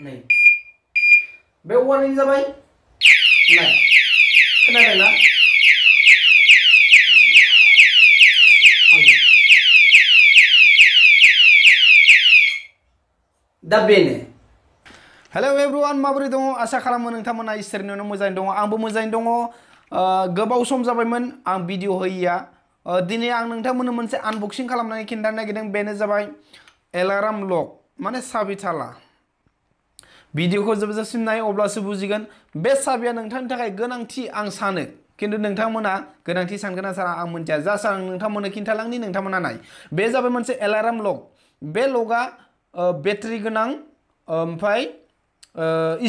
नै बे वार्निं जाबाय नाय खोनादोंना दा बेनो हेलो एवरीवन माबोरै दङ आसा खालामो नोंथांमोना इसोरनि अननायाव मोजाङै दङ आंबो मोजाङै दङ गोबाव सम जाबायमोन आं भिडिअ होयिया दिनै आं नोंथांमोननो मोनसे आनबक्सिं खालामनानै खिन्थानो नागिरदों बेनो जाबाय एलार्म लक माने साबि ताला भिडिअखौ जोबजासिम नाय अब्लासो बुजिगोन बे साबिया नोंथांनि थाखाय गोनांथि आं सानो खिन्थु नोंथांमोना गोनांथि सानगोन ना साना आं मिथिया जास्ट आं नोंथांमोननो खिन्थालांनि नोंथांमोना नाय बे जाबाय मोनसे एलार्म लक बे लकआ बेटारि गोनां ओमफ्राय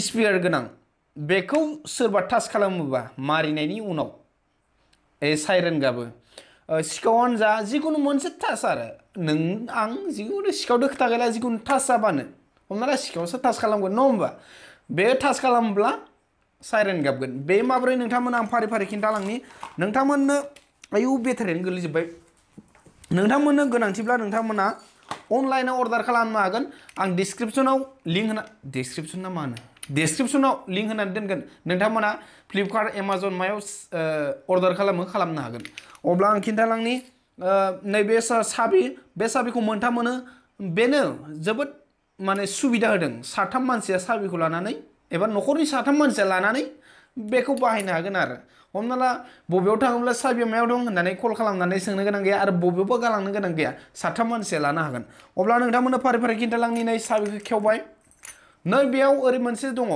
स्पियार गोनां बेखौ सोरबा टाच खालामोबा मारिनायनि उनाव साइरेन गाबो सिखावानो जा जिखुनु मोनसे टाच आरो नों आं जिखुनु सिखावदो खोथा गैला जिखुनु टाच जाबानो हमना ला सिखावसो टाच खालामगोन न होमबा बे टाच खालामोब्ला साइरेन गाबगोन बे माबोरै नोंथांमोना आं फारि फारि खिन्थालांनि नोंथांमोननो आयु बेटारियानो गोलैजोब्बाय नोंथांमोननो गोनांथिब्ला नोंथांमोना अनलाइनाव अर्डार खालामनो हागोन आं डिसक्रिप्शनाव लिंक होना डिसक्रिप्शन ना मा होनो डिसक्रिप्शनाव लिंक होनानै दोनगोन नोंथांमोना फ्लिपकार्ट एमाजन मायाव अर्डार खालामनो हागोन अब्ला आं खिन्थालांनि नैबे साबि बे साबिखौ मोनथाम मोनो बेनो जोबोद माने सुबिदा होदों साथाम मानसिया साबिखौ लानानै एबा न'खरनि साथाम मानसिया लानानै बेखौ बाहायनो हागोन आरो हमना ला बबेयाव थाङोब्ला साबिया मायाव दं होननानै कल खालामनानै सोंनो गोनां गैया आरो बबेयावबो गालांनो गोनां गैया साथाम मानसिया लानो हागोन अब्ला नोंथांमोननो फारि फारि खिन्थालांनि नै साबिखौ खेवबाय नै बेयाव ओरै मोनसे दङ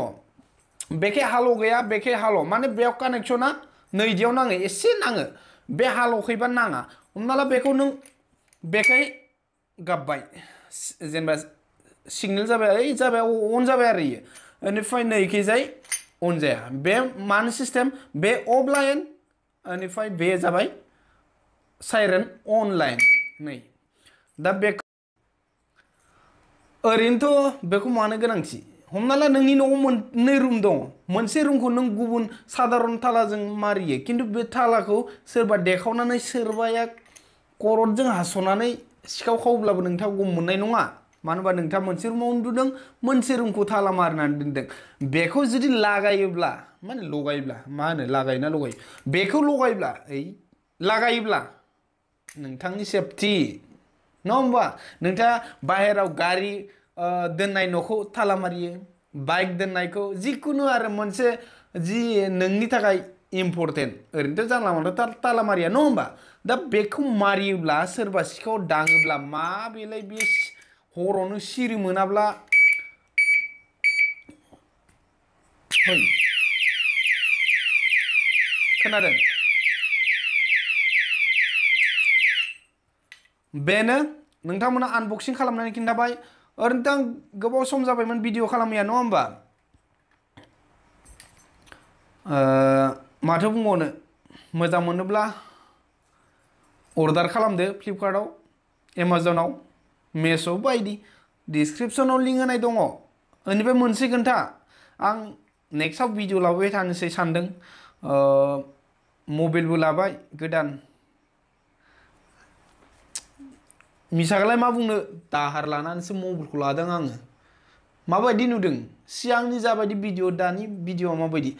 बेखे हाल' गैया बेखे हाल' माने बेयाव कानेक्सना नैदियाव नाङो एसे नाङो बे हाल'खैबा नाङा हमना ला बेखौ नों बेखाय गाबबाय जेनेबा सिगनेल जाबाय ओइ जाबाय अन जाबाय आरो इयो बेनिफ्राय नैखैजाय अन जाया बे मानो सिस्टेम बे अफ लाइन बेनिफ्राय बे जाबाय साइरेन अनलाइन नै दा बे ओरैनोथ' बेखौ मानो गोनांथि हमना ला नोंनि न'आव मोननै रुम दङ मोनसे रुमखौ नों गुबुन साधारन तालाजों मारियो खिन्थु बे तालाखौ सोरबा देखावनानै सोरबाया करदजों हास'नानै सिखाव खावब्लाबो नोंथाङा गम मोननाय नङा मानो होनबा नोंथाङा मोनसे रुमाव उन्दुदों मोनसे रुमखौ ताला मारिनानै दोनदों बेखौ जुदि लागायोब्ला माने लगायोब्ला मा होनो लागायोना लगायो बेखौ लगायोब्ला लागायोब्ला नोंथांनि सेफटि नङा होमबा नोंथाङा बाहेराव गारि दोननाय न'खौ ताला मारियो बाइक दोननायखौ जिखुनु आरो मोनसे जि नोंनि थाखाय इम्परटेन्ट ओरैनोथ' जानला मोनला ताला मारिया नङा होमबा दा बेखौ मारियोब्ला सोरबा सिखाव दाङोब्ला मा बेलाय बे हरावनो सिरि मोनाब्ला खोनादों बेनो नोंथांमोना आनबक्सिं खालामनानै खिन्थाबाय ओरैनोथ' आं गोबाव सम जाबायमोन भिडिअ खालामैया नङा होमबा माथो बुंबावनो मोजां मोनोब्ला अर्डार खालामदो फ्लिपकार्टआव एमाजनाव मेश' बायदि डिसक्रिप्शनाव लिंक होनाय दङ बेनिफ्राय मोनसे खोन्था आं नेक्स्टआव भिडिअ लाबोबाय थानोसै सानदों मबाइलबो लाबाय गोदान मिसाखौलाय मा बुंनो दाहार लानानैसो मबाइलखौ लादों आङो माबायदि नुदों सिगांनि जाबायदि भिडिअ दानि भिडिअआ माबायदि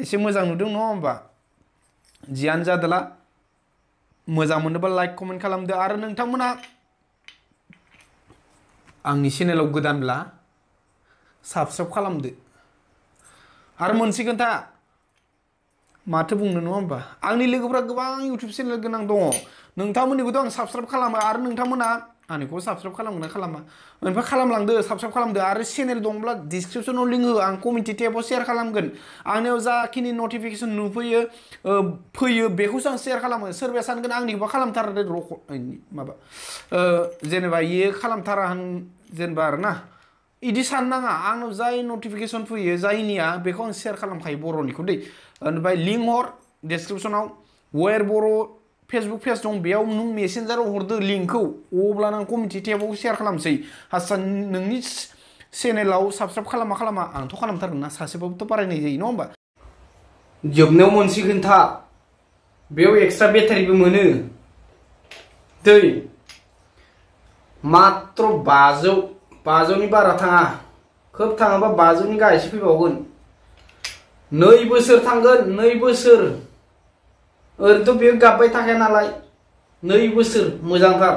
एसे मोजां नुदों नङा होमबा जियानो जादोला मोजां मोनोबा लाइक कमेन्ट खालामदो आरो नोंथांमोना आंनि चेनेलाव गोदानब्ला साबस्क्राइब खालामदो आरो मोनसे खोन्था माथो बुंनो नङा होमबा आंनि लोगोफ्रा गोबां इउटुब चेनेल गोनां दङ नोंथांमोननिखौथ' आं साबस्क्राइब खालामो आरो नोंथांमोना आंनिखौ साबस्क्राइब खालामगोन ना खालामा ओमफ्राय खालामलांदो साबस्क्राइब खालामदो आरो चेनेल दंब्ला डिसक्रिप्शनाव लिंक हो आं कमिउनिटि टेबाव शेयार खालामगोन आंनियाव जाखिनि नटिफिकेसन नुफैयो फैयो बेखौसो आं शेयार खालामो सोरबाया सानगोन आंनिखौबा खालामथारा माबा जेनेबा इयो खालामथारा जेनेबा आरोना इदि साननाङा आंनाव जाय नटिफिकेसन फैयो जायनिया बेखौ आं शेयार खालामखायो बर'निखौ दै ओमफ्राय लिंक हर डिसक्रिप्शनाव वेर बर' फेसबुक पेज दं बेयाव नों मेसेन्जाराव हरदो लिंकखौ अब्लानो आं कमिउनिटि टेबाव शेयार खालामसै हासान नोंनि चेनेलाव साबस्क्राइब खालामा आंथ' खालामथारगोन ना सासेबाबोथ' बारायनाय जायो नङा होमबा जोबनायाव मोनसे खोन्था बेयाव एक्सट्रा बेटारिबो मोनो दै मात्र 500 500नि बारा थाङा खोब थाङोबा 500नि गाहायसो फैबावगोन 2 बोसोर थांगोन 2 बोसोर ओरैनोथ' बेयो गाबबाय थाखाया नालाय 2 बोसोर मोजांथार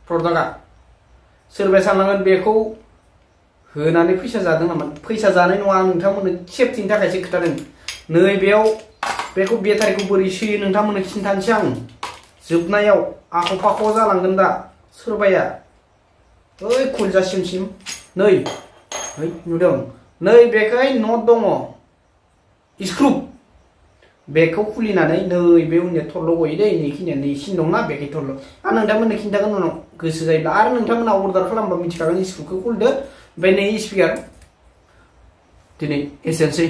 प्रडाक्टआ सोरबाया साननांगोन बेखौ होनानै फैसा जादों नामा फैसा जानाय नङा नोंथांमोननो सेफटिनि थाखायसो खोथादों नैबेयाव बेखौ बेटारिखौ बोरै सोयो नोंथांमोननो खिन्थानोसै आं जोबनायाव आख' फाख' जालांगोन दा सोरबाया ओइ खुलजासिमसिम नै नुदों नै बेखै नट दङ स्क्रू बेखौ खुलिनानै नैबे उननिया थरल' गयो दै नैखिनिया नैसिन दंना बेखै थरल' आं नोंथांमोननो खिन्थागोन उनाव गोसो जायोब्ला आरो नोंथांमोना अर्डार खालामबा मिथिखागोन स्क्रूखौ खुलिदो ओमफ्राय नै स्पिकार दिनै एसेनोसै